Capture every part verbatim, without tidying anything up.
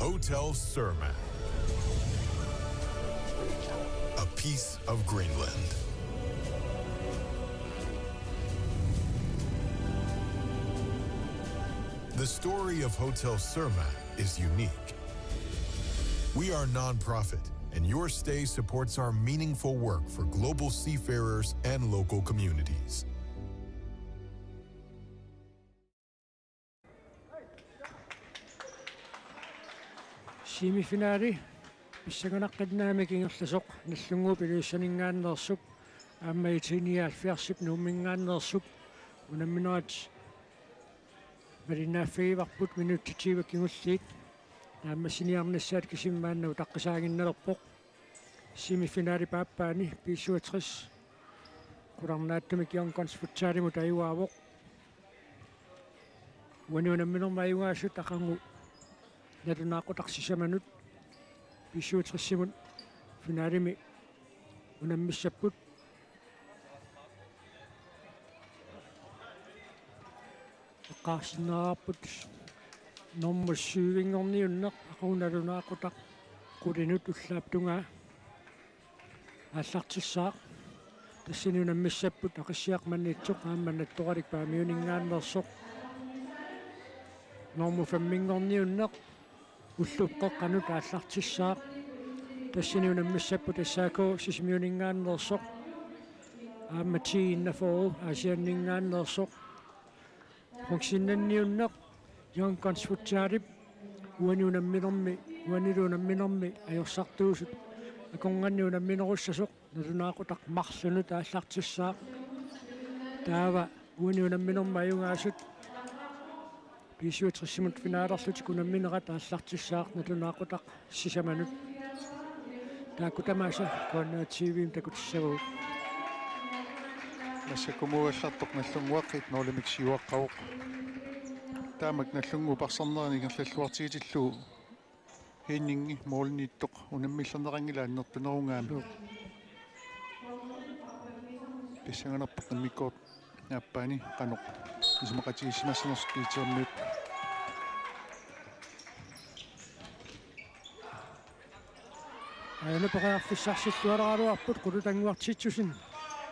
Hotel Surma. A piece of Greenland. The story of Hotel Surma is unique. We are non-profit, and your stay supports our meaningful work for global seafarers and local communities. Semifinali pissanganartornermik ingerlasoq Nagdlunguup Ilulissaninngaanneersup aamma IT-nioghalvfjerdsip Nuumminngaanneersup unamminerat malinnaaffigivarput minutsit tyve kingulliit naammassiniarnissaat, kisimi maanna utaqqisaaginnalerpoq. Semifinalip aappaani B syvogtres qularnaatsumik Young Guns Futsalimut ajugaavoq. Uani unamminermi ajugaasut aqagu nalunaaqutaq sisamanut B syvogtresimut finalimi unammissapput. Eqqaasinnaavarput nummer syvinngorniunneq aqagu nalunaaqutaq qulinut ullaap tungaa aallartissaaq. Tassani unammissapput Aqissiaq Maniitsoq aamma Nattoralik Paamiuninngaanneersoq. Nummer femminngorniunneq ullup qeqqanut aallartissaaq. Tassani unammissapput S A K Sisimiuninngaanneersoq aamma T enogfyrre Aasianninngaanneersoq. Bronzennanniunneq Young Guns Futsalip uani unamminermi, uanilu unamminermi ajorsartuusut akornanni unamminerussasoq nalunaaqutaq marlunut aallartissaaq. Taava uani unamminermi ajugaasut B syvogtresimut finalerlutik unamminerat aallartissaaq nalunaaqutaq sisamanut. Taakku tamaasa K N R T V-mi takutissavagut. Massakkut målillartoq Nagdlunguaq et nul-imik siuaqqavoq. Taamak Nagdlunguup arsarnerani ingerlalluartigitillugu Henningi måliniittoq unammillerneqanngilaq annertunerungaami. Suu. Pissanganarpoq immikkoortup aappaani qanoq isumaqatigiissimassanersoq P T-miut. Aajuna periarfissarsilluaraluarput, Qulutannguaq Titussen.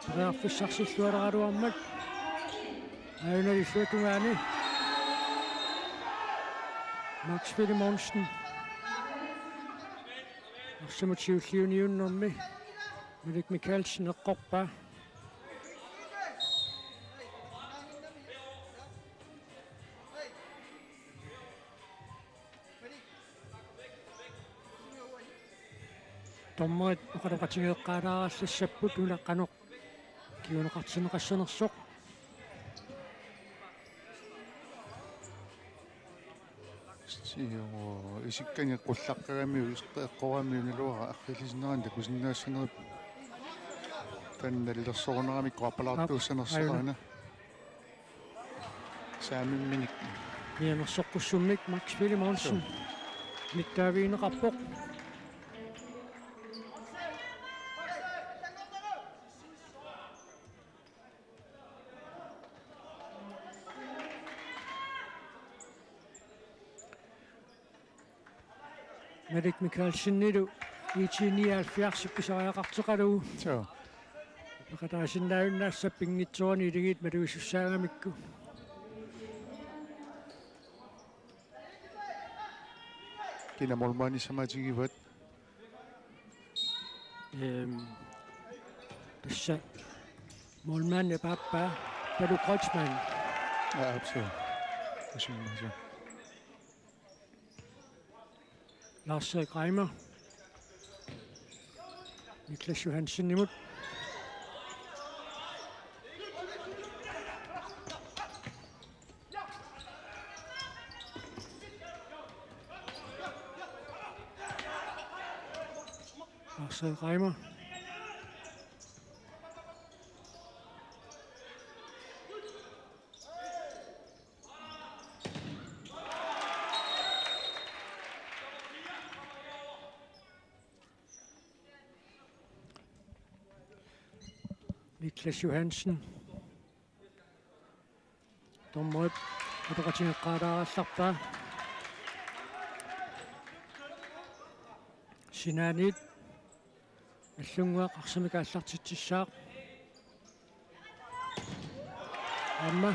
Periarfissarsilluaraluarmat. Aajuna illuatungaani Max Philip Monsen. Arsamut siulliuniunnermi Malik Mikaelsen eqqorpaa. Dommerit oqaloqatigeeqqaalaarallassapput una qanoq kinguneqartinneqassanersoq. Sio, isikkani qullaqqagamiuk eqqoramiuk naluara arriillisinnerani takusinnaassanerput. Taanna nalilersorunaramikku appalaartuussanersoq aajuna. Saamimminik. Mianersoqqussummik Max Philip Monsen. Suu. Nittaavigineqarpoq. Malik Mikaelsenilu IT nioghalvfjerds pisariaqartoqalugu. Suu. Peqataasinnaajunnaassapput pinngitsoorani iligiit malugisussaammagu. Kina målmandit samatigivaat? Ehm, tassa målmandip aappaa Palu Kreutzmann. Aa, absolut. Usimmasa. Lars Erik Reimer. Niklas Johansenimut. Lars Erik Reimer. Niklas Johansen. Dommerit oqaloqatigeqqaalaarallarpaa. Sinaaniit Nagdlunguaq arsamik aallartitsissaaq. Aamma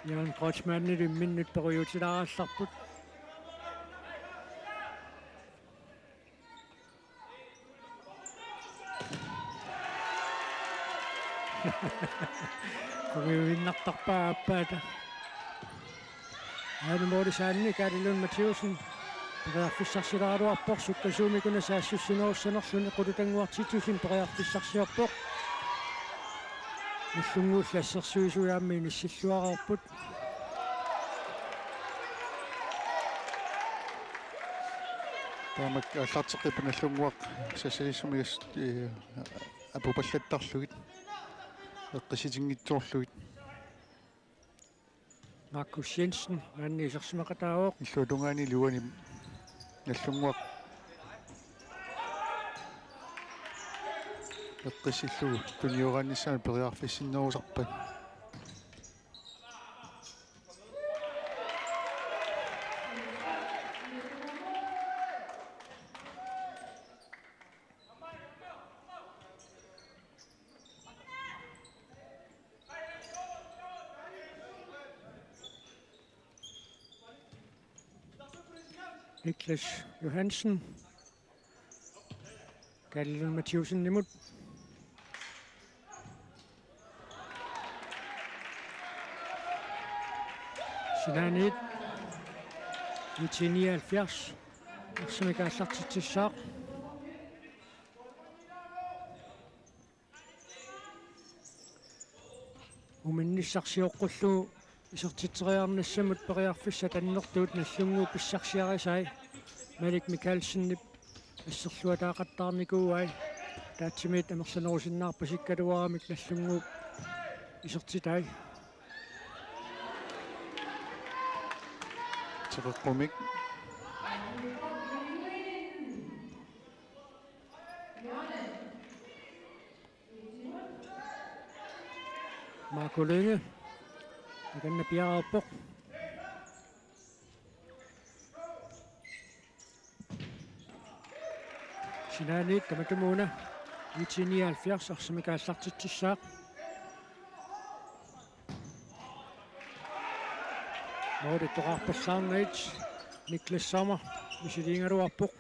Jørgen Kreutzmannip imminnut periutilaarallarput. Kugiuinnartarpaa aappaata. Aana moolisaanni Kaali Lund Mathiussen periarfissarsilaaraluarpoq, sukkasuumik una saassussinerussanerluni, qulutannguartitsisuni periarfissarsiorpoq. Nagdlunguullu assersuisui aamma inissilluareerput. Taamak aallarteqqippoq Nagdlunguaq sassalissumigas-, ee, apupallattarlugit, eqqissitinngitsoorlugit. Markus Jensen maanna isersimaqataavoq. Illuatungaani iluani Nagdlunguaq eqqissillugu tunioraanissamut periarfissinnerusarpat. Niklas Johansen. Kaali Lund Mathiussenimut. Sinaaniit IT nioghalvfjerds arsamik aallartitsissaaq. Uminnissarsioqqullugu isertitseriarnissamut periarfissat annertuut Nagdlunguup pissarsiarisai. Malik Mikaelsenip asserluataaqattaarnikuuai. Ataatsimiit amerlanerusinnaarpasikkaluaramik Nagdlunguup isertitai. Teqeqqumik. Marco Lynge. Takanna piareerpoq. Sinaaniit tamatumuuna IT nioghalvfjerds arsamik aallartitsissaaq. Moolittoqarpallaarnagit Niklas Sommer misiliigaluarpoq.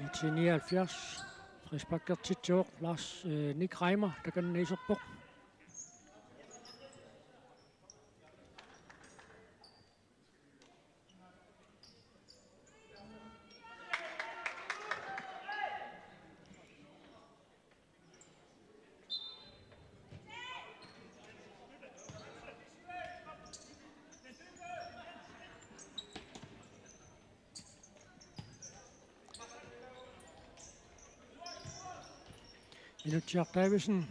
IT nioghalvfjerds frisparkertitsivoq Lars, øh, Nick Reimer, takanna iserpoq. Inutsiaq Davidsen.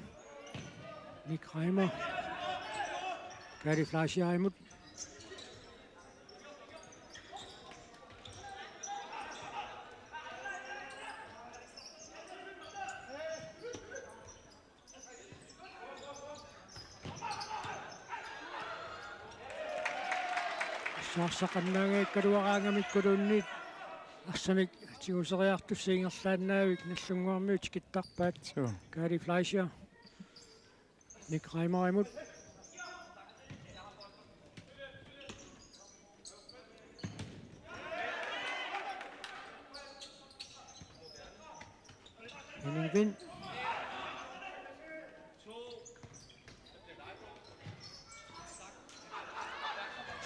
Nick Reimer. Kaali Fleischer imod. Saarsaqqannaangaakkaluaraangamikku luunniit arsamik tiguseriartussat ingerlaannaavik Nagdlunguarmiut tikittarpaat. Suu. Kaali Fleischer. Nick Reimerimut. Henning Vind.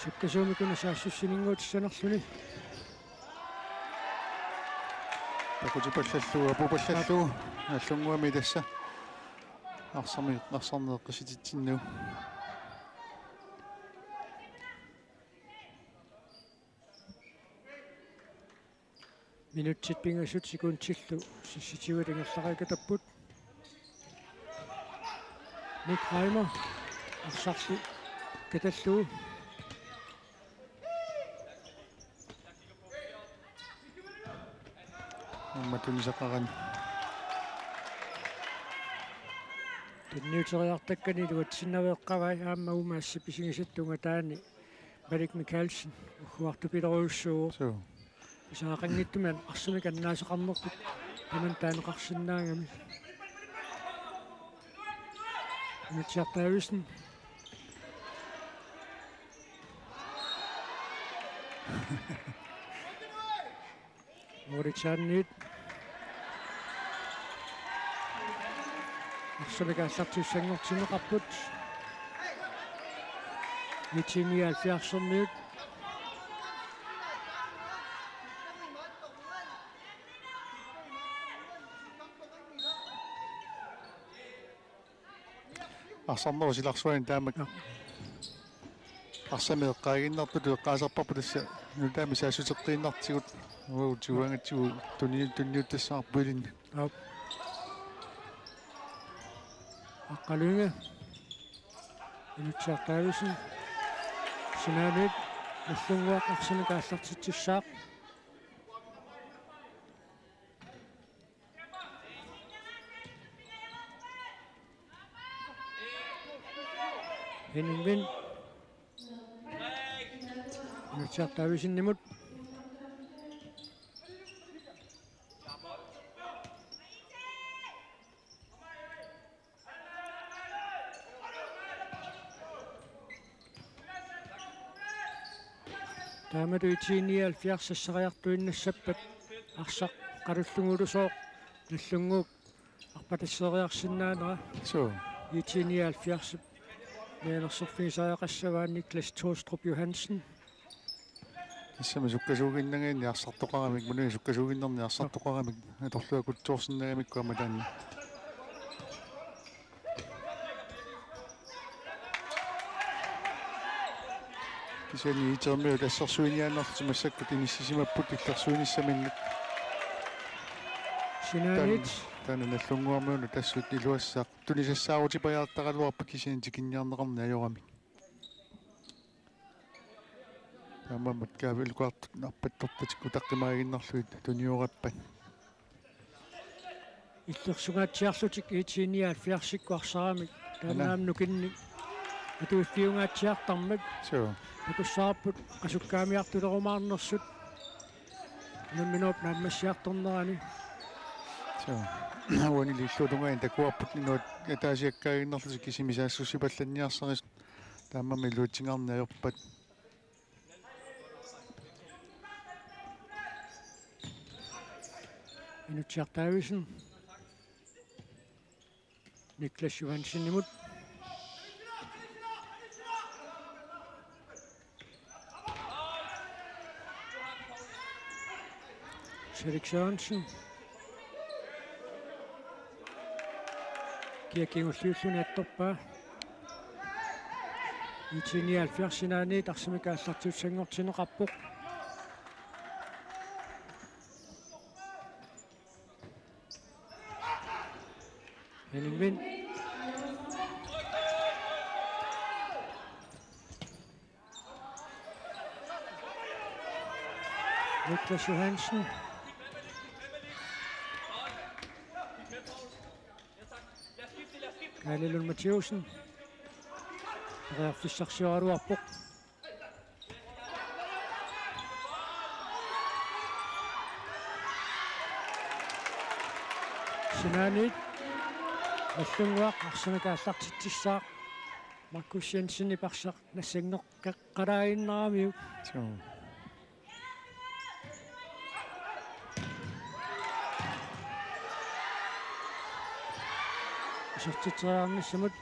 Sukkasuumik una saassussininnguutissanerluni. Takutipallallugu, apupallallugu, Nagdlunguami tassa. Arsami, arsarneq eqqissititsinnagu. Minutsit pingasut sekundillu seksogtyve ingerlariikatapput. Nick Reimer arsarlu katallugu. Aamma tunisaqarani. Tunniuteriartakkani iluatsinnaveeqqavai aamma uuma assip isigisattunga taani Malik Mikaelsen ugguartupilorujussuuvoq. Suu. Pisariaqanngitsumik arsamik annaasaqarnerput tamanna taaneqarsinnaagami. Inutsiaq Davidsen. Moritsaanniit. Arsamik aallartissanngortinneqarput. IT nioghalvfjerdsermiut. Arsarnerup silarsuani taamak. Arsami eqqaaginnartutut eqqaasarparput tassa nutaamik saassuteqqiinnartigut. Uagut tiguangatsigu tunni-, tunniuttassavarput ilinnut. Aap. Aqqaluinga. Inutsiaq Davidsen. Sinaaniit Nagdlunguaq arsamik aallartitsissaaq. Henning Vind. Inutsiaq Davidsenimut. Taamatut IT nioghalvfjerds sassariartuinnassappat arsaq qalullungulusooq Nagdlunguup arpatasseriarsinnaanera. Suu. IT nioghalvfjerdsip mianersorfigisariaqassavaa Niklas Thorstrup Johansen. Tassami sukkasuuginnarnerni arsartoqaramik, munui sukkasuuginnarnerni arsartoqaramik, atorluakutsoorsinnaagamikku aamma taanna. Kisianni IT-ermiut assersuiniaannarlutik massakkut inissisimapput illersuinissaminnut. Sinaaniit. Taanna, taanna Nagdlunguarmiunut assut iluassaaq. Tunisassaarutipajaartaraluarput kisianni tikinniarneqarneq ajoramik. Taamaammat kaavilukaartut arpattortatik utaqqimaaginnarlugit tuniorappat. Illersungaatsiarlutik IT nioghalvfjerdsikkut arsaramik. Taanna. Ana. Aamma nukinnik. Atuiffiungaatsiartarmat. Suu. Takussavarput qasukkaamiartulerumaarnersut. Unamminerup naammassiartornerani. Suu. Uanili illuatungaani takuarput inuit ataasiakkaaginnarlutik kisimi saassussipallanniarsarisut. Taamaammat iluatsingaarneq ajorpat. Inutsiaq Davidsen. Niklas Johansenimut. Felix Sørensen. Kia kingulliulluni attorpaa. IT nioghalvfjerds sinaaniit arsamik aallartissanngortinneqarpoq. Henning Vind. Niklas Johansen. Kaali Lund Mathæussen. Periarfissarsioraluarpoq. Sinaaniit Nagdlunguaq arsamik aallartitsissaaq. Markus Jensenip arsaq nassanngorqalaaginnaramiuk. Suu. Isertitseriarnissamut.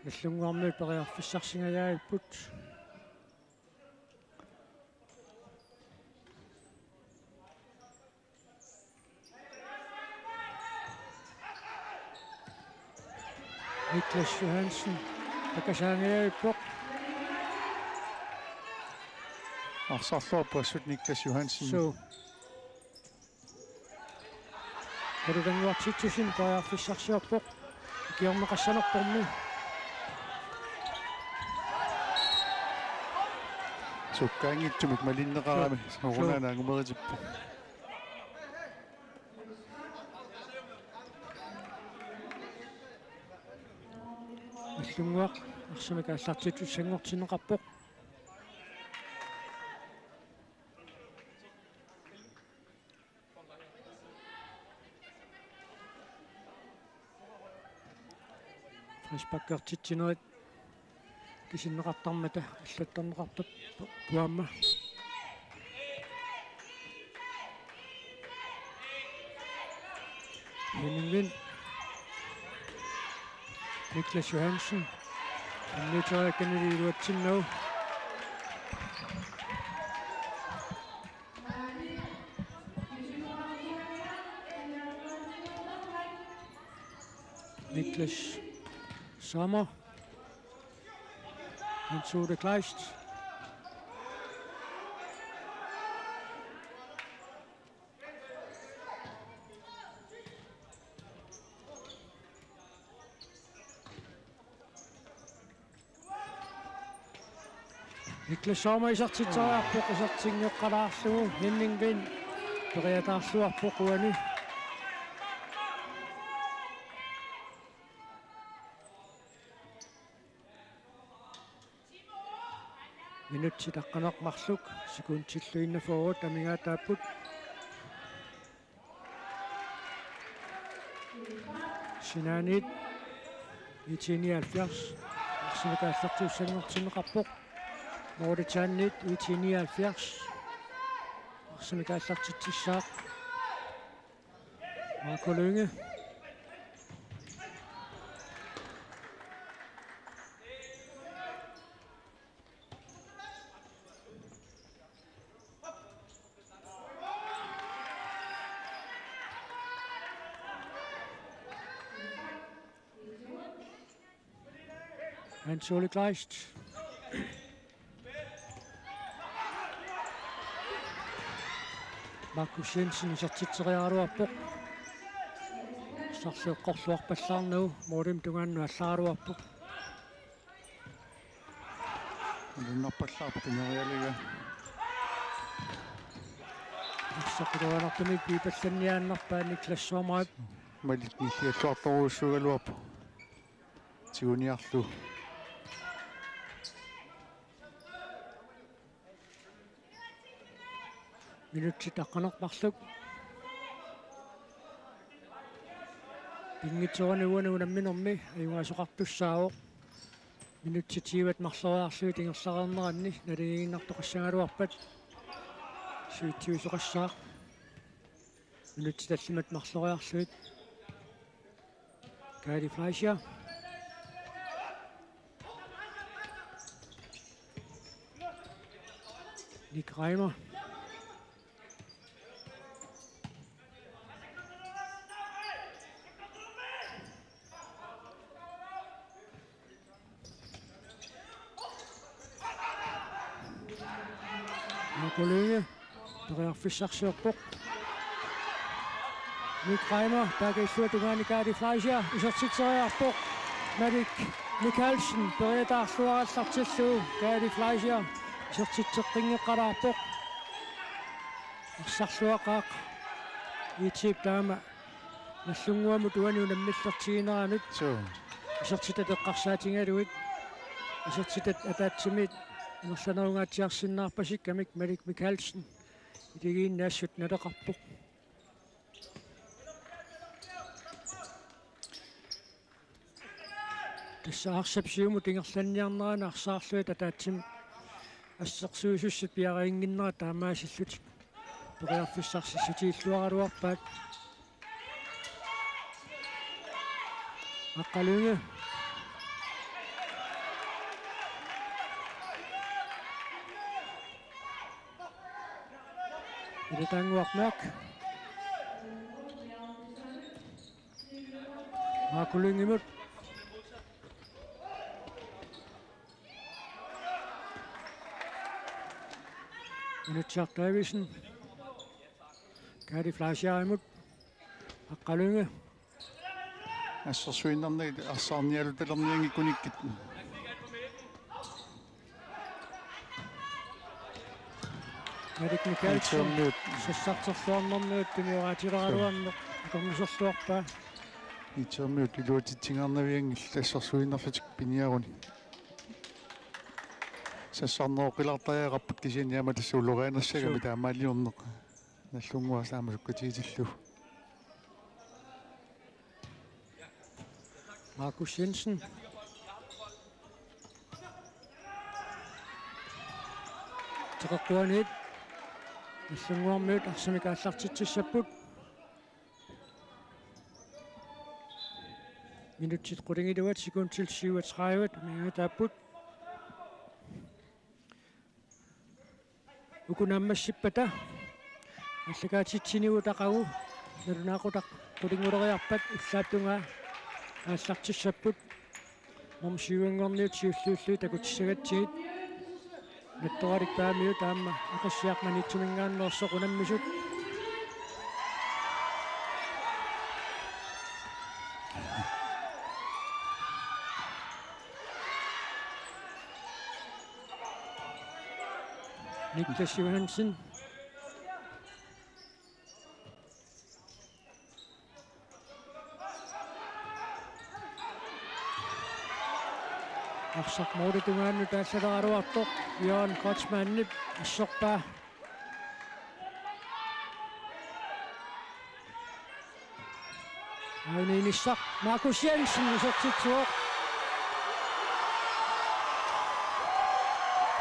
Nagdlunguarmiut periarfissarsingajaavipput. Niklas Johansen. Takasaangajavippoq. Arsarluarpoq assut Niklas Johansen. Suu. Kalutannguaq Titussen periarfissarsiorpoq. Ikiorneqassanerpormi. Sukkaanngitsumik malinneqarami. Suu. Soorunami angumeritippoq. Nagdlunguaq arsamik aallartittussanngortinneqarpoq. Frisparkertitsinerit kisinneqartarmata allattorneqartarpoq aamma. Henning Vind. Niklas Johansen. Anniteriakkanili iluatsinnagu. Niklas Sommer. Hans Ole Kleist. Niklas Sommer isertitseriarpoq, isertinngeqqalaarlugu Henning Vind periataarluarpoq uani. Minutsit aqqaneq-marluk, sekundillu enogfyrre amigaataapput. Sinaaniit I T nioghalvfjerds arsamik aallartittussanngortinneqarpoq. Målitaanniit I T nioghalvfjerds arsamik aallartitsissaaq. Marco Lynge. Hans Ole Kleist. Markus Jensen isertitseriaraluarpoq. Arsarlu eqqorluarpallaarnagu målimut tungaanut allaraluarpoq. Ilunnarpallaarpoq pingerialiga. Arsaq iluanartumik piipallanniaannarpaa Niklas Sommerip. Malik nillialluartorujussuugaluarpoq. Tiguniarlugu. Minutsit aqqaneq-marluk. Pinngitsoorani uani unamminermi ajugaasoqartussaavoq. Minutsit tyvet marloriarlugit ingerlareerneranni naligiinnartoqassagaluarpat sulitsivisoqassaaq. Minutsit tallimat marloriarlugit. Kaali Fleischer. Nick Reimer. Marco Lynge periarfissarsiorpoq. Nick Reimer, taakku illuatungaani Kaali Fleischer, isertitseriarpoq. Malik Mikaelsen, periataarluarallartillugu Kaali Fleischer, isertitseqqinngeqqalaarpoq. Arsarluaqaaq. I T-p taama Nagdlunguamut uani unammillertigineranut. Suu. Isertitat eqqarsaatigalugit. Isertitat ataatsimiit amerlanerungaatsiarsinnaavarput Malik Mikaelsen. Iligiinni assut naleqarpoq. Tassa arsap siumut ingerlanniarnerani arsaarlugit ataatsimik assersuisussat piareernginnerat taamaasillutik periarfissarsissutigiilluaraluarpaat. Aqqaluunga. Ilataannguaq Mørch. Marco Lyngemut. Unatsiaq Davidsen. Kaali Fleischerimut. Qalunnga. Assersuinnarnagit arsaarnialutalernianngikkunikkit. Erik Mikaelsen. Itsermiut. Sassarterluarnermiut tunioraatilaaraluarneq akornuserluarpaa. Itsermiut iluatsitsinngaarnavianngillat assersuinnarlutik piniaruni. Sassarneroqqilaartariaqarput kisianni aamma tassa ulorianassagami. Suu. Taamaaliorneq. Nallunnguaq aamma sukkatigitillugu. Markus Jensen. Teqeqquaniit. Nallunnguarmiut arsamik aallartitsissapput. Minutsit qulingiluat sekundit syvogtredive. Miaataapput. Uku naammassippata. Aallakaatitsinigut aqagu. Nalunaaqutaq qulinnguleriarpat ullaap tungaa aallartissapput. Nummer syv-nngorniut siulliullugit takutissagatsigit. Nattoralik Paamiut aamma Aqissiaq Maniitsuminngaanneersoq unammisut. Niklas Johansen. Arsaq målip tungaanut aallaleraluartoq Jørgen Kreutzmannip assorpaa. Aaniinissaq Markus Jensen isertitsivoq.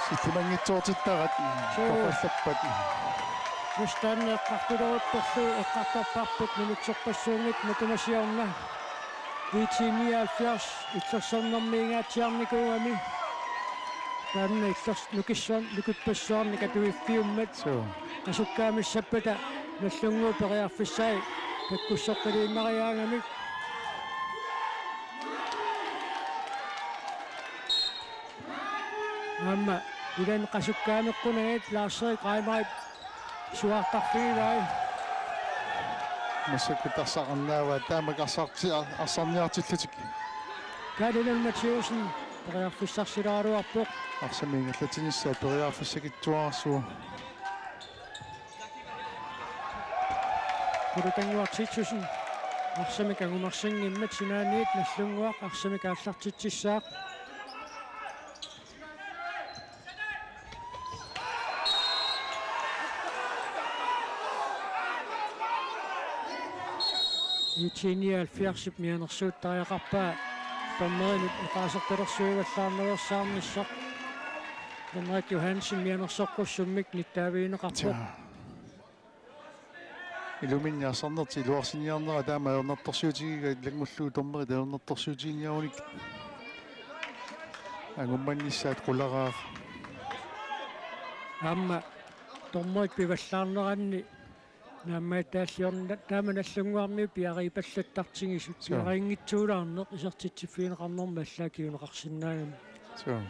Sillimanngitsoortittarat. Suu. Toqallappat. Tassa taanna eqqartuleruttorlu eqqartorparput minutserpassuunngitsoq matuma siorna. IT nioghalvfjerds illersornermiingaatsiarnikuugami. Taanna illers-, nukissuan-, nukippassuarnik atuiffiummat. Suu. Qasukkaamissappata Nagdlunguup periarfissai takkussoqqiliinnariaagamik. Aamma ilani qasukkaameqqunagit Lars-Erik Reimerip suaartarfigivai. Massakkut tassaqarnaavaa taamak arsarti-, arsarniartillutik. Kaali Lund Mathæussen periarfissarsileraluarpoq. Arsamik ingerlatsinissaa periarfissakitsuararsuuvoq. Qulutannguaq Titussenip arsamik angumersinngimmat sinaaniit Nagdlunguaq arsamik aallartitsissaaq. IT nioghalvfjerdsip mianersuuttariaqarpaa dommerinut eqaasertalersuivallaarnaveersaarnissaq. Henrik Johansen mianersoqqussummik nittaavigineqarpoq. Jaa. Iluminni arsarnertik iluarsiniarnerat taama ajornartorsiutigiga ilanngullugu dommerit ajornartorsiutiginiarunikkit. Angummannissaat qularaaq. Aamma dommerit pivallaarneranni naammagittaalliorn-, taama Nagdlunguarmiut piariipallattartigisut. Suu. Piariinngitsuulaarneq isertitsiffigineqarnermi allaat kinguneqarsinnaagami. Suu.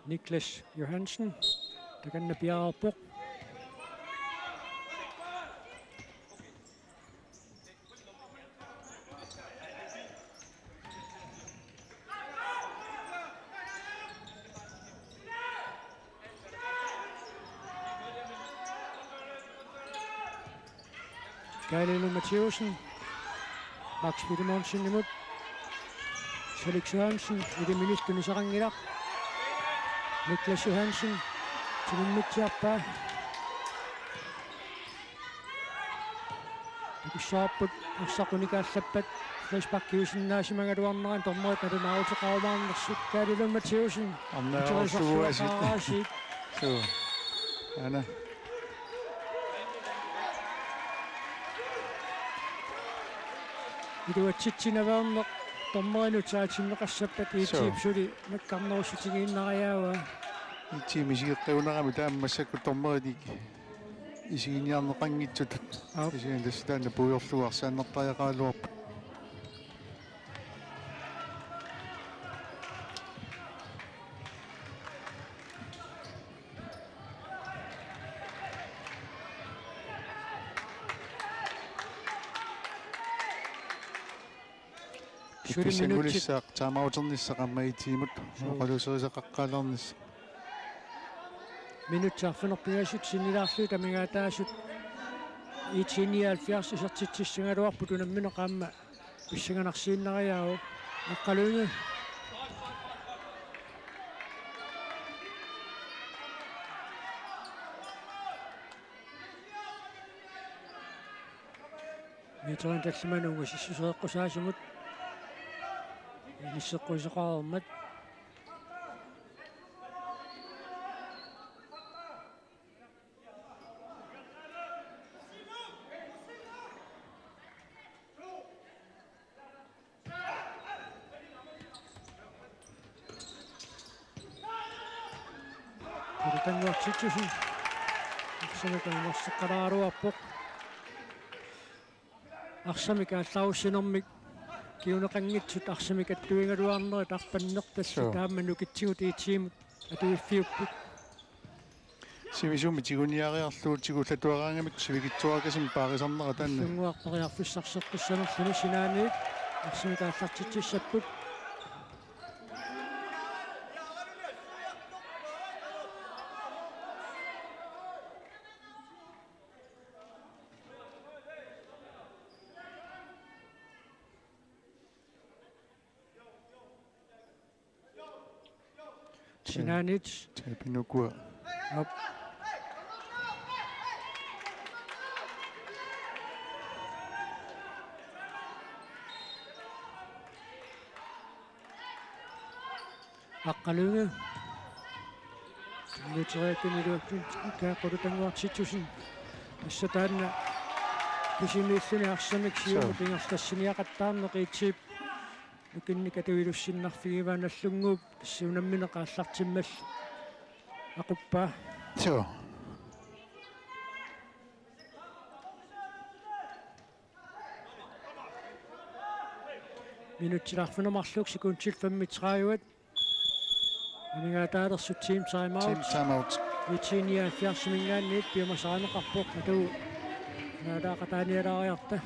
Niklas Johansen takanna piareerpoq. Kaali Lund Mathæussen. Max Filemonsenimut. Felix Jørgensen, iliminillu nisaqanngilaq. Niklas Johansen, timimmitsiarpaa. Takussavarput arsaq unikaallappat frisparkiusinnaasimagaluarnerani dommerit nalunaaruteqarumaarnersut. Kaali Lund Mathæussen. Arnaarusuuasit. Aasiit. Suu. Aana. Iluatsitsinaveerneq dommerinut saatinneqassappat. Suu. IT-p suli makkarnerussutigiinnariaavaa. IT-p misigeqqiunerami taama massakkut dommerinik isiginiarneqanngitsutut. Aap. Kisianni tassa taanna puigorlugu arsaannartariaqaraluarput. Suli minutsit. Pissangulissaaq taamauternissaq aamma I T-mut. Suu. Oqaluuserisaqaqqaalaarnissaq. Minutsit arfineq-pingasut sinnilaarlugit amigaataasut I T nioghalvfjerds isertitsissagaluarput unammineq aamma pissanganarsiinnariaavoq. Aqqaluinge. Meterinik tallimanik ungasissuseq eqqusaasumut inisseqquisoqarmat. Qulutannguaq Titusson. Arsamik amerseqqalaaraluarpoq. Arsamik aallarussinermik kinguneqanngitsut arsamik attuigaluarnerit arpanneq tassa. Suu. Taama nukitsigut I T-mut atuiffiupput. Sivisuumik tiguniariarlugu tigullatuaraangamik sivikitsuarakasimmik paarisarnera taanna. Nagdlunguaq periarfissarseqqissanerluni sinaaniit arsamik aallartitsissapput. Sinaaniit. Tabinukua. Op. Aqqaluinge. Nuteriakkuniluakkut Qulutannguaq Titusson. Tassa taanna kisimiilluni arsamik siumut ingerlassiniaqattaarneq I T-p nukinnik atuilussinnarfigivaa. Nagdlunguup tassa unammineq aallartimmalli aquppaa. Suu. Minutsit arfineq-marluk sekundit femogtredive. Amigaataalersut team timeout. Team timeout. I T nioghalvfjerdsiminngaanniit piumasarineqarpoq atu. Naalaaqataanialaariarta.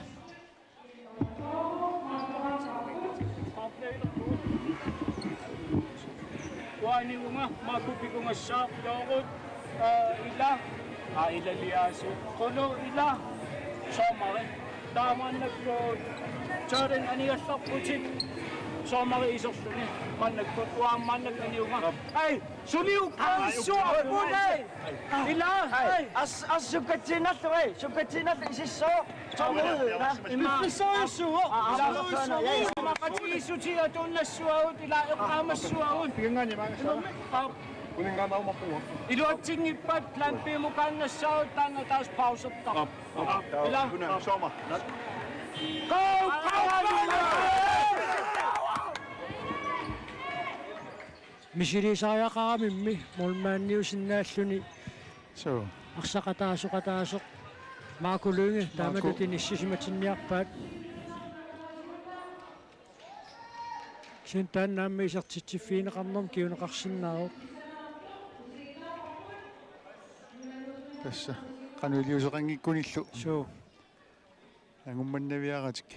Uanga aniuvunga, Marco pikugassaaq, Joorut, aa, ila, aa, ila Elias, Qulu ila, soormari. Taava maannakkut Jordan anigallarputit, soormari iserluni. Maannakkut uanga maannakkut aniuvunga. Ai, suli ukaassuarput, ai. Ila, ai. As, as sukkatsiinnarlugu, ai. Sukkatsiinnarlugu isissooq. Soormari. Ima. Isissooq. Aa, aa, ila. Ila. Imaqatigiissutit atuinnassuagut, ila eqqaamassuagut. Pigangaani maanga. Aa. Kuningaannarumaarpunga. Iluatsinngippat lampiumukaannassagut taanna taas pausertaq. Aa. Ila. Ila. Soorma. Qau, qau, qau. Misiliisariaqarami målmandiusinnaalluni. Suu. Arsaqataasoqataasoq. Marco Lynge, Marco. Taamatut inissisimatinniarpaat. Kisianni taanna aamma isertitsiffigineqarnermut kinguneqarsinnaavoq. Tassa qanoq iliuuseqanngikkunillu. Suu. Angummannaviaratik.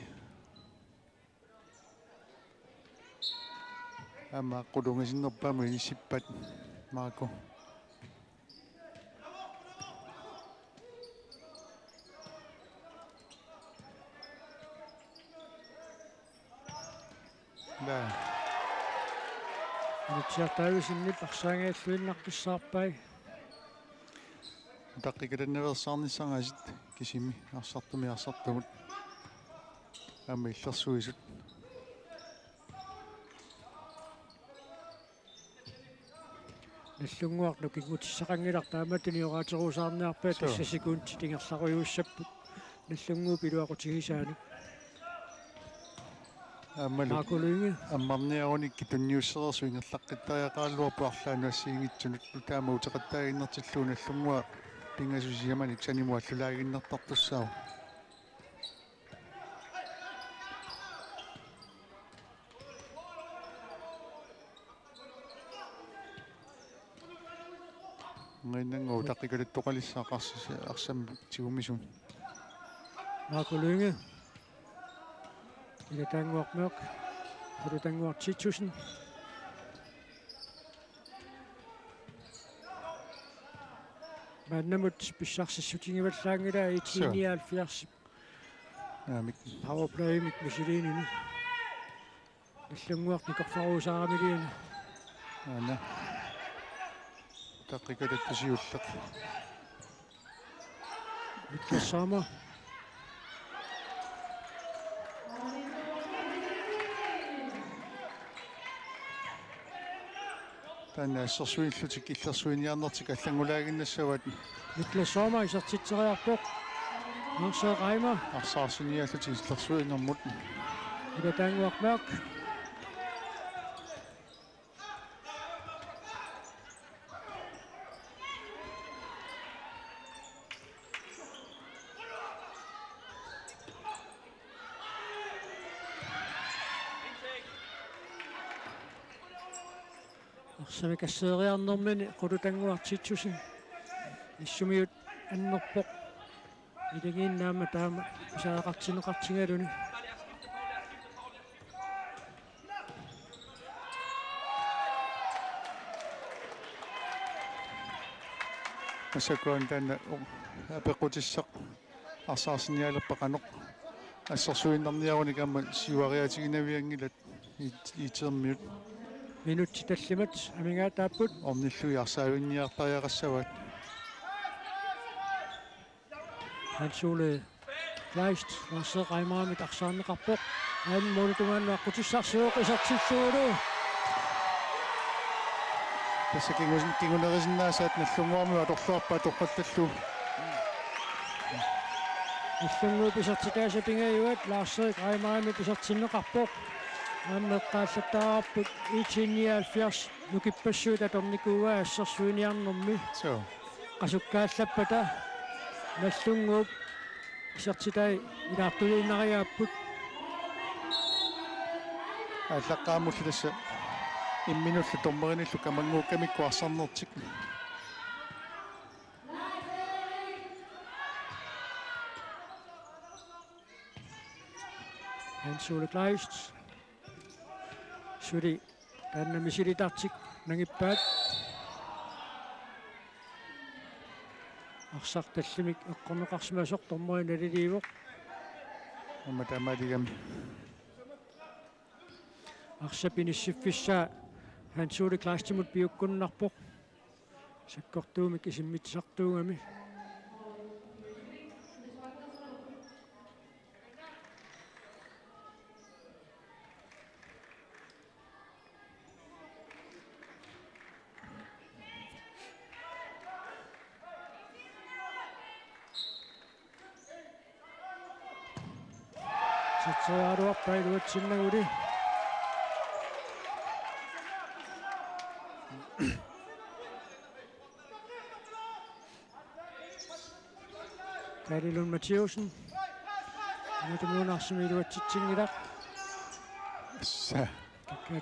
Aamma qulungasinnerpaamut inissippat Marco. Ila. Nutsiartaavisinni arsaanngajalluinnaqqissaarpai. Utaqqikatannaveersaarnissaraasiit kisimi arsartumik arsartumut. Aamma illersuisut. Nagdlunguaq nukinngutissaqanngilaq, taamatut nioraateruusaarniarpai. Suu. Tassa sekundit ingerlarujuussapput Nagdlunguup iluaqutigisaanik. Aammalu Marco Lynge. Ammarniarunikkit tunniussereersut ingerlaqqittariaqaraluarput arlaannut assigiinngitsunut, taama uteqattaaginnartillugu Nagdlunguaq pingasut sisamanik sanimut allulaaginnartartussaavoq. Angainnannguaq utaqqikatattoqalissaaq arsi-, arsamik tigumisumik. Marco Lynge. Ilataannguarmiuk. Qulutannguaq Titussen. Maannamut pissarsissutigivallaanngilaa. Suu. I T nioghalvfjerds. Naamik. Powerplaymik misiliinini. Nagdlunguaq nikorfaruusaaramiluunniit. Aana. Taqqikalatta siulleq. Niklas Sommer. Taanna assersuillutik illersuiniarnertik allanngulaaginnassavaat. Niklas Sommer isertitseriarpoq. Lars Reimer. Arsaarsiniaallutik illersuinermut. Qulutannguaq Mørch. Arsamik asseeriarnermini Qulutannguaq Titussen. Issumiut annerpoq. Ilagiinnaamma taama pisariaqartinneqartigaluni. Massakkut taanna apeqqutissaq arsaarsiniaalerpaa qanoq assersuinnarniarunik aamma siuariaatiginavianngilat I T-miut. Minutsit tallimat amigaataapput. Ornillugit arsaavinniartariaqassavaat. Hans Ole Kleist, Lars Reimerimit arsaarneqarpoq. Aamma målip tungaanut aqqutissarsivoq isertillugulu. Tassa kingun-, kingunerisinnaasat Nagdlunguarmiut atorluarpaat toqqallallugu. Nagdlunguup isertitaasa pingajuat Lars Reimerimit isertinneqarpoq. Aamma eqqaallattaavarput I T nioghalvfjerds nukippassuit atornikuuaa assersuiniarnermi. Suu. Qasukkaallappat Nagdlunguup isertitai ilaartuliinnariaapput. Aallaqqaammulli tassa imminullu dommerinillu kamannguukkamikku arsarnertik. Hans Ole Kleist. Suli taanna misilitartik nangippaat. Arsaq tallimik eqqorneqarsimasoq dommeri naliliivoq. Aamma taamaaligami. Arsap inissiffissaa Hans Ole Kleistimut piukkunnarpoq. Sakkortuumik isimmitsisartuugami. Satseriaraluarpaa iluatsinnaguli. Kaali Lund Mathiassen. Aamma tumuunarsimik iluatsitsinngilaq. Assa.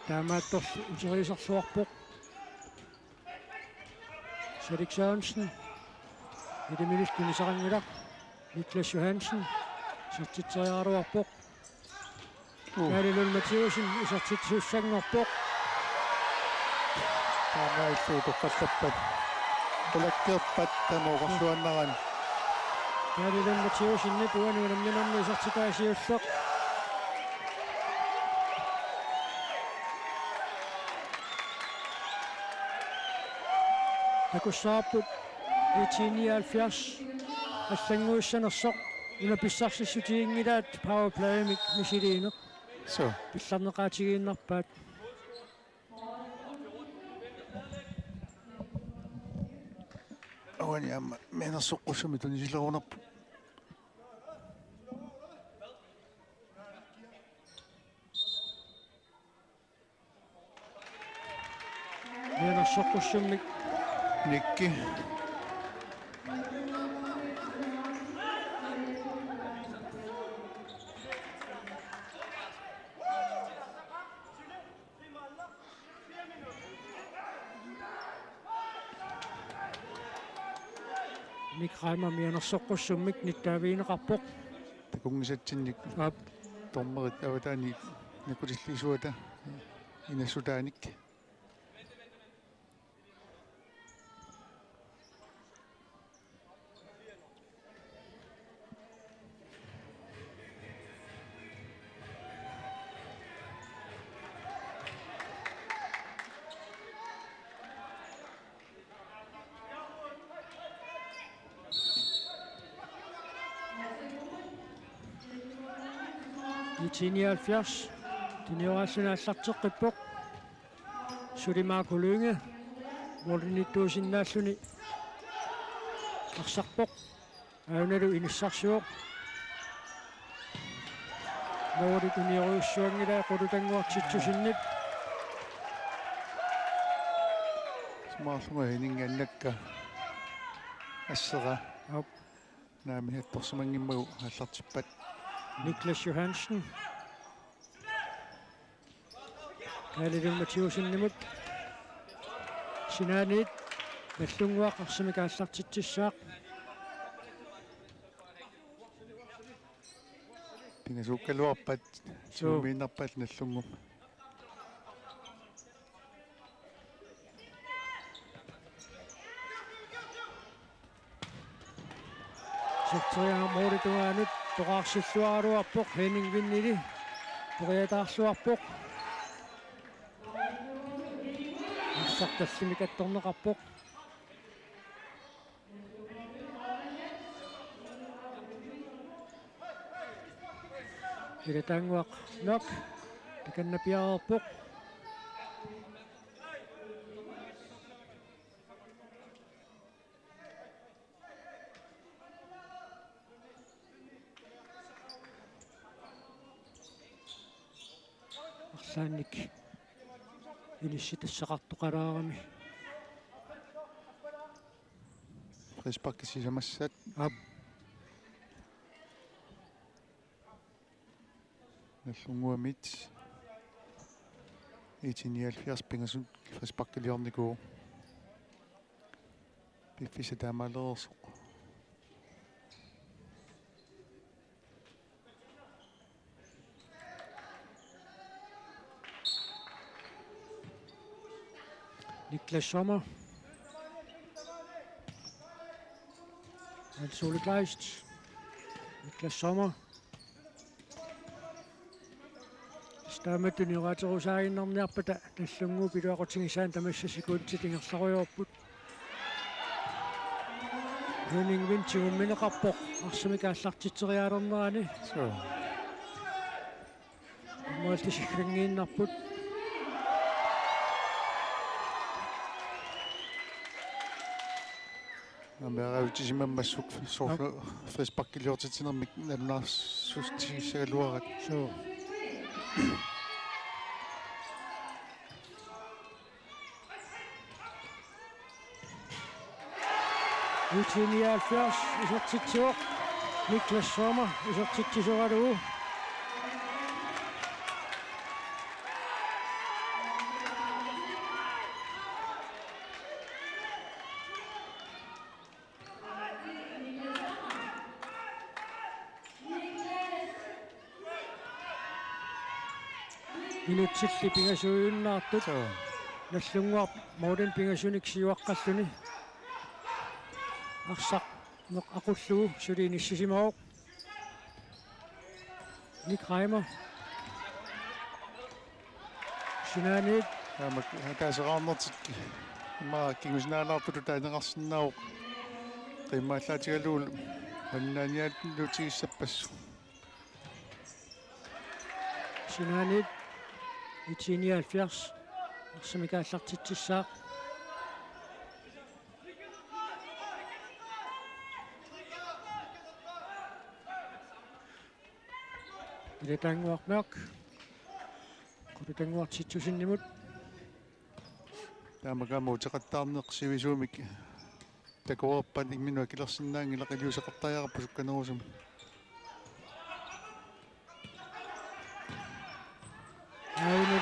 Taamaattorli uteriisarluarpoq. Felix Sørensen. Iliminik tunisaranngilaq. Niklas Johansen. Isertitseriaraluarpoq. Uh. Kaali Lund Mathiassen isertitsisussanngorpoq. Taamaalillutik toqqallappat. Qulakkeerpat taama oqarluaannaraanni. Kaali Lund Mathiassen uani unamminermi isertitaa siulleq. Takussavarput I T nioghalvfjerds allannguissanersoq una pissarsissutiginngilaat powerplaymik misiliineq. Suu. Pillarneqaatigiinnarpaat. Uani aamma mianersoqqussummik tunisilerunarpoq. Mianersoqqussummik. Nikki. Nick Reimer mianersoqqussummik nittaavigineqarpoq. Takunngisatsinnik. Aap. Dommerit avataaniit Nakutilliisuata inassutaanik. I T nioghalvfjerds. Tunioraallugu aallarteqqippoq. Suli Marco Lynge. Målimiittuusinnaalluni. Arsarpoq. Aanalu inissarsivoq. Måli tuniorujussuanngilaa Qulutannguaq Titussinnip. Sumaarlunga Henning annakka assera. Aap. Naamik attorsimanngimmagu aallartippat. Niklas Johansen. Kaalilu Mathiassenimut. Sinaaniit Nagdlunguaq arsamik aallartitsissaaq. Pingasukkaluarpat. Suu. Sumiinnarpat Nagdlunguup. Iserteriaraa målip tungaanut toqqarsilluaraluarpoq Henning Vindili. Periataarluarpoq. Arsaq tallimik attorneqarpoq. Ilataannguaq Mørch. Takanna piareerpoq. Arlaannik ilissi tassaqartoqalaarami. Frispark sisamassat. Aap. Nagdlunguamit. I T nioghalvfjerds pingasut frisparkiliornikuuvoq. Piffissaq taamaalereersoq. Niklas Sommer. Hans Ole Kleist. Niklas Sommer. Taamatut tunioraaterusaaginnarniarpata Nagdlunguup iluaqutigisaanik tamassa sekundit ingerlarujoorput. Henning Vind tigummineqarpoq arsamik aallartitseriaalernerani. Suu. Målip sikkanngiinnarput. Aamma ajuusisimammassuk soorlu frisparkiliortitsinermik nalunaarsuutigissagaluarat. Suu. U T nioghalvfjerds isertitsivoq. Niklas Sommer isertitsisoralugu. Minutsilli pingasuujunnaartut. Suu. Nagdlunguaq målinik pingasunik siuaqqalluni. Arsaq meq aqullugu suli inissisimavoq. Nick Reimer. Sinaaniit. Taama ataasiaannartik immaqa kingusinaalaartutut taaneqarsinnaavoq. Qimmaallaatigalugu malinnaanialuutigissappassuit. Sinaaniit I T nioghalvfjerds arsamik aallartitsissaaq. Ilataannguaq Mørch. Qulutannguaq Titussinnimut. Taamaammat uteqattaarneq sivisuumik takoreerpat imminut akilersinnaanngilaq, iliuuseqartariaqarpoq sukkanerusumik. Aajuna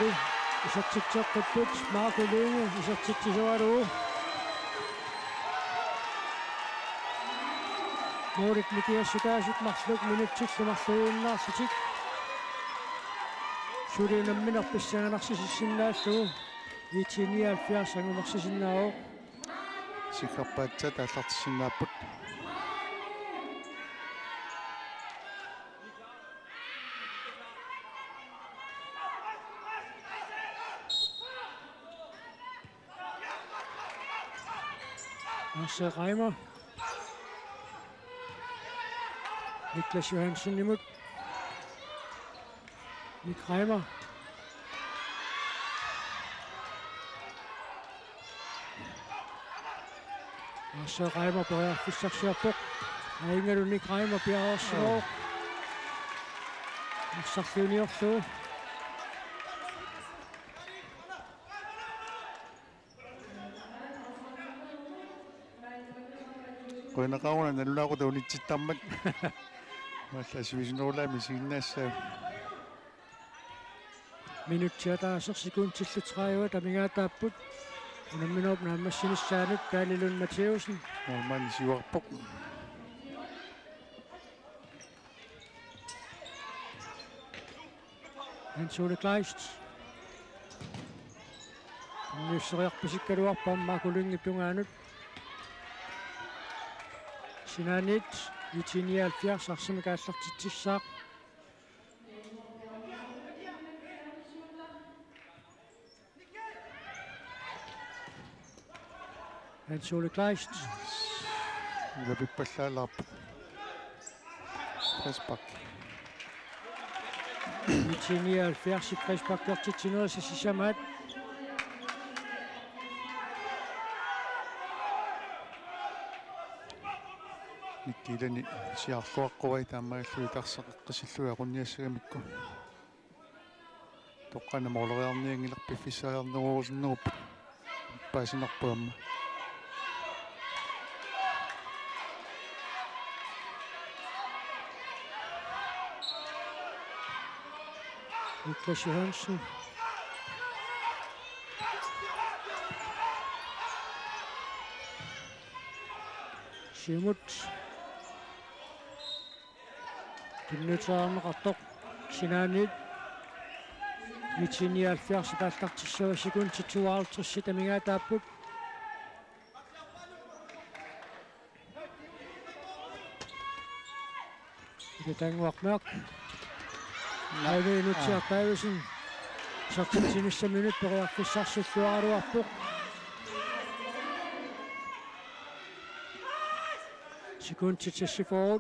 isertitseqqipput, Marco Lynge isertitsisoralugu. Målit nikingassutaasut marluk minutsillu marluujunnaarlutik. Suli unammineq pissanganarsissinnaallugu IT nioghalvfjerds angumersisinnaavoq. Siggarpaatsat aallartissinnaapput. Marcel Reimer. Niklas Johansenimut. Nick Reimer. Marcel Reimer periarfissarsiorpoq. Aajingalu Nick Reimer piareersimavoq. Arsarluuniorlugu. Qujanaqaaq una nalunaaquttap unitsittarmat. Maalla sivisunerulaami isiginnaassaaq. Minutsit ataaseq sekundillu tredive amigaataapput. Unamminerup naammassinissaanut Kaali Lund Mathæussen. Målmand siuarpoq. Hans Ole Kleist. Niusseriarpisikkaluarpoq aamma Makulingi tungaanut. Sinaaniit IT nioghalvfjerds arsamik aallartitsissaaq. Hans Ole Kleist. Ila pippallaalaarpoq. Frispark. IT nioghalvfjerds frisparkertitsinerisa sisamaat. Nikki ilani siarluaqquvai taamaalilluni tarsaqeqqisillugit aqunniassagamikku. Toqqaannaq måleriarnianngilaq piffissariarnerusunnerup paasinarpoq aamma. Niklas Johansen. Siumut. Tunniuteqarneqartoq sinaaniit. IT nioghalvfjerds aallartissavaat, sekundit tooghalvtreds amigaataapput. Ila Tannguaq Mørch. Aili Nutsiaq Davidsen. Isertitsinissaminut periarfissarsilluaraluarpoq. Sekundit seksogfyrre.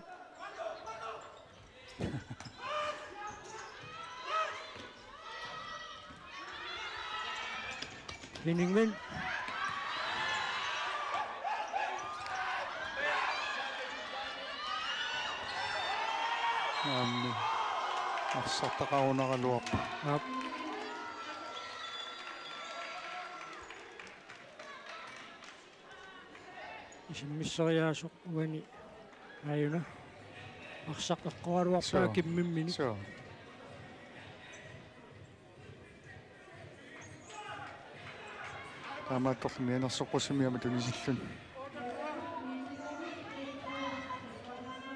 Henning Vind. Aammi. Arsartaqarunaraluarpoq. Aap. Isimmissariaasoq uani aajuna. Arsaq eqqoraluarpaa. Suu. Kimmimminik. Suu. Taamaattorli mianersoqqussummik aamma tunisilluni.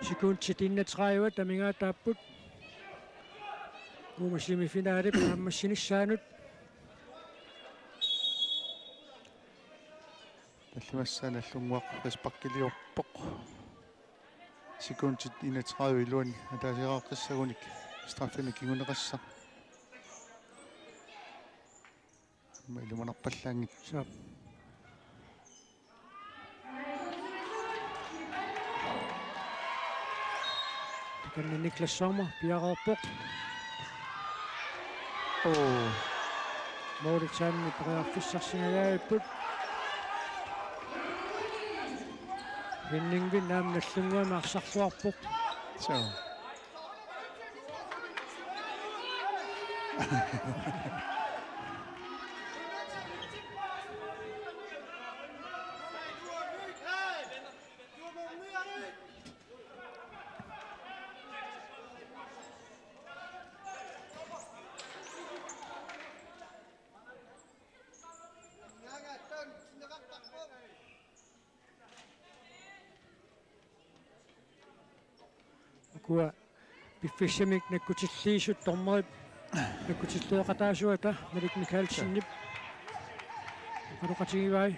Sekundit enogtredive amigaataapput. Uuma semifinalip naammassinissaanut. Tallimassaat Nagdlunguaq frisparkiliorpoq. Sekundit enogtredive iluanni ataasiaqqissagunik straffimik kinguneqassaaq. Aamma ilumanarpallaanngitsoq. Saap. Takanna Niklas Sommer piareerpoq. Oo. Målip saanni periarfissarsingajavipput. Henning Vind aamma Nagdlunguami arsarluarpoq. Suu. Ukua piffissamik nakkutilliisut dommerit Takkutilleeqataasuata Malik Mikaelsenip oqaloqatigivai.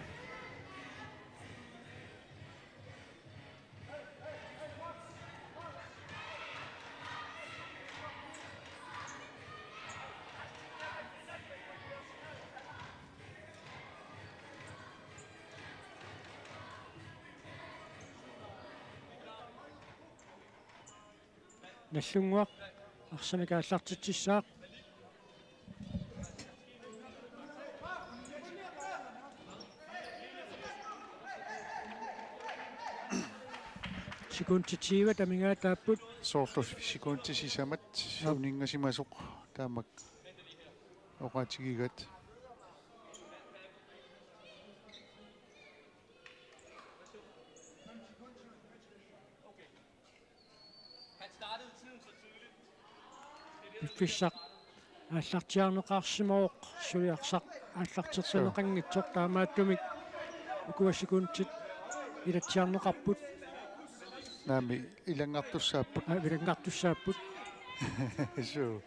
Nagdlunguaq arsamik aallartitsissaaq. Sekundit tyve amigaataapput. Soorlu sekundit sisamat. Aap. Uninngasimasoq taamak oqaatigigaat. Piffissaq aallartiaarneqarsimavoq, suli arsaq aallarterneqanngitsoq, taamaattumik ukua sekundit ilatsiarneqarput. Naamik, ilanngartussaapput. Aa, ilanngartussaapput. Suu.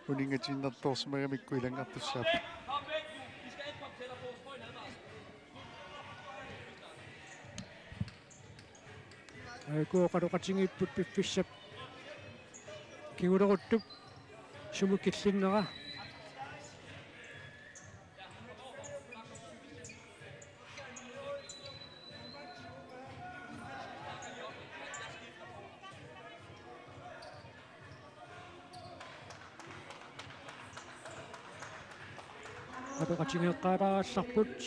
Uninngatiinnartoorsimagamikku ilanngartussaapput. Aajuku oqaloqatigiipput piffissap kinguleruttup sumut killinnera. Oqaloqatigeeqqaalaarallarput.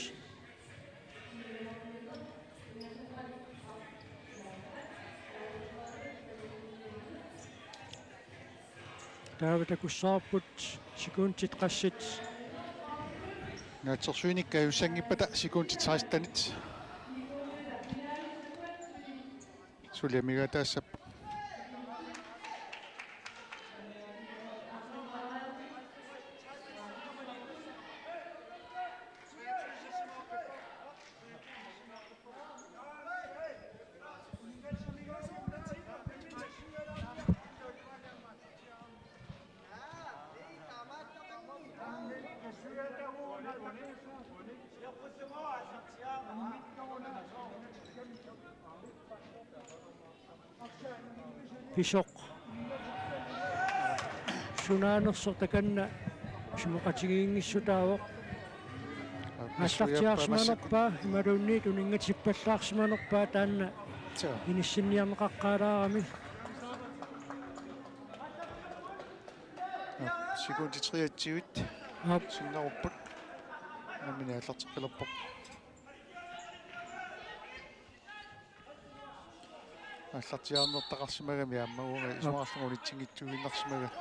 Taava takussavarput sekundit qassit. Naatsorsuinik kajussanngippata sekundit sekstenit. Suli amigaataassapput. Pisoq. Sunaanersoq takanna isumaqatigiinngissutaavoq. Aallartiaarsimanerpaa imaluunniit uninngatippalaarsimanerpaa taanna. Suu. Inissinniarneqaqqaalaarami. Sekundit treogtyve. Aap. Sinnerupput. Nammineq aallarteqqilerpoq. Aallartiaarnertaqarsimagami aamma uanga isumaqarlunga unitsinngitsuuginnarsimagaa.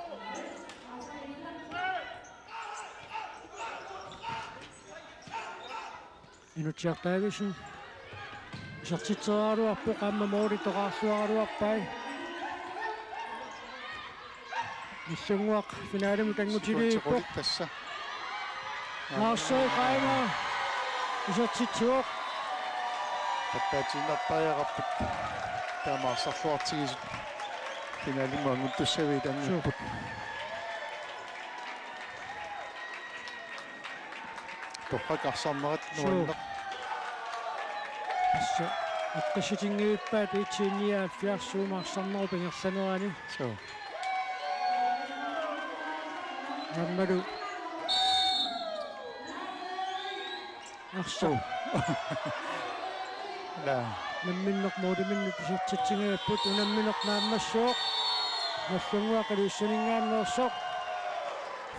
Inutsiaq Davidsen isertitseriaraluarpoq, aamma mooli toqqaarluaraluarpai. Nagdlunguaq finalimut anngutiliippoq. Sekundit qulit tassa. Narsaq qaima isertitsivoq. Pattaatiinnartariaqarput. Taama arsarluartigisut finalimut annguttussaviit angupput. Torrak arsarnerat. Suu. Nuanneq. Tassa eqqissutinngivippaa IT nioghalvfjerds uuma arsarnerup ingerlanerani. Suu. Aammalu arsaq. Suu. Ila. Namminneq mooliminnut isertitsingajapput, unammineq naammassivoq. Nagdlunguaq Ilulissaninngaanneersoq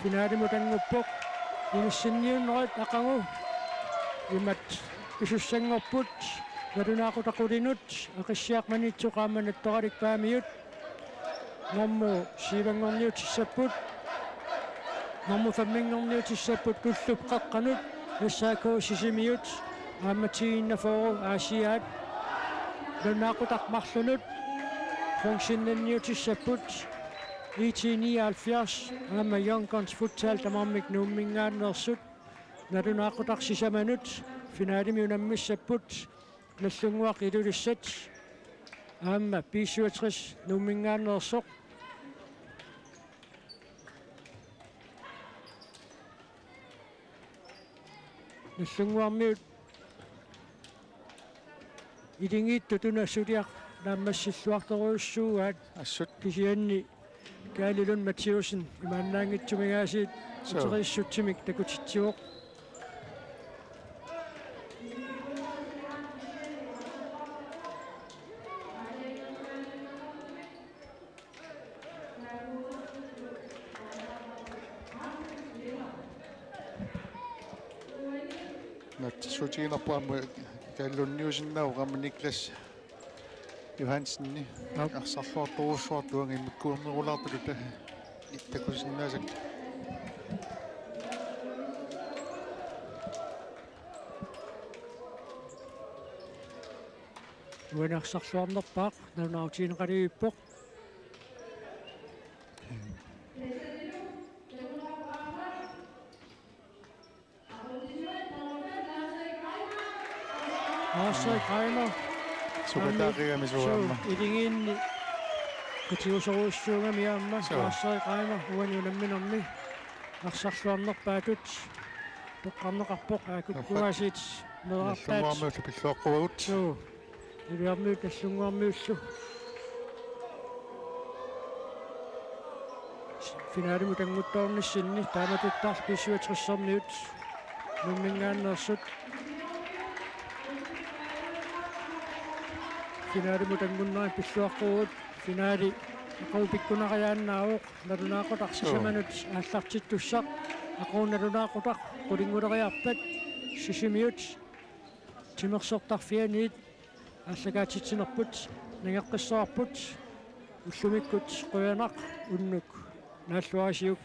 finalimut annguppoq. Inissinniunnerit aqagu imatut pisussanngorput: nalunaaqutaq qulinut, Aqissiaq Maniitsoq aamma Nattoralik Paamiut. Normu syvanngorniutissapput. Normu femminngorniutissapput Tullup Qeqqanut, SAK Sisimiut, aamma T enogfyrre Aasiaat. Nalunaaqutaq marlunut, bronzenniutissapput IT nioghalvfjerds, aamma Young Guns Futsal tamarmik Nuumminngaanneersut. Nalunaaqutaq sisamanut finalimi unammissapput Nagdlunguaq Ilulissat, aamma B syvogtres Nuumminngaanneersoq. Nagdlunguarmiut ilingiittut una suliaq naammassilluartorujussuugaat. Assut. Kisianni Kaali Lund Mathiussen imaannaanngitsumik aasiit. Suu. Uteriissutsimik takutitsivoq. Naatsorsuutigiinnarpoq aamma Kaali Lundiusinnaavoq aamma Niklas Johansen. Aap. Arsarluartorujussuartut angimikkuernerulaartut takusinnaasakka. Uani arsarluarnerpaaq nalunaarutigineqalerpoq. Lars Erik Reimer. Sukataaqigami suaamma. Suu, iligiinni qitiusorujussuugami aamma. Suu. Lars Erik Reimer uani unamminermi arsarluarnerpaatut toqqarneqarpoq, aakkukkuaasiit meerartaat. Nagdlunguarmiullu pilluaqquagut. Suu. Iliarmiut Nagdlunguarmiullu finalimut annguttoornissinni taamatuttaaq B syvogtressermiut Nuumminngaanneersut finalimut anngunnerit pilluaqquagut. Finali aqagu pikkunariaannaavoq. Nalunaaqutaq sisamanut aallartittussaq. Aqagu nalunaaqutaq qulinnguleriarpat. Sisimiut timersortarfianiit aallakaatitsinerput nangeqqissavarput. Ullumikkut qujanaq, unnuk naalluarisiuk.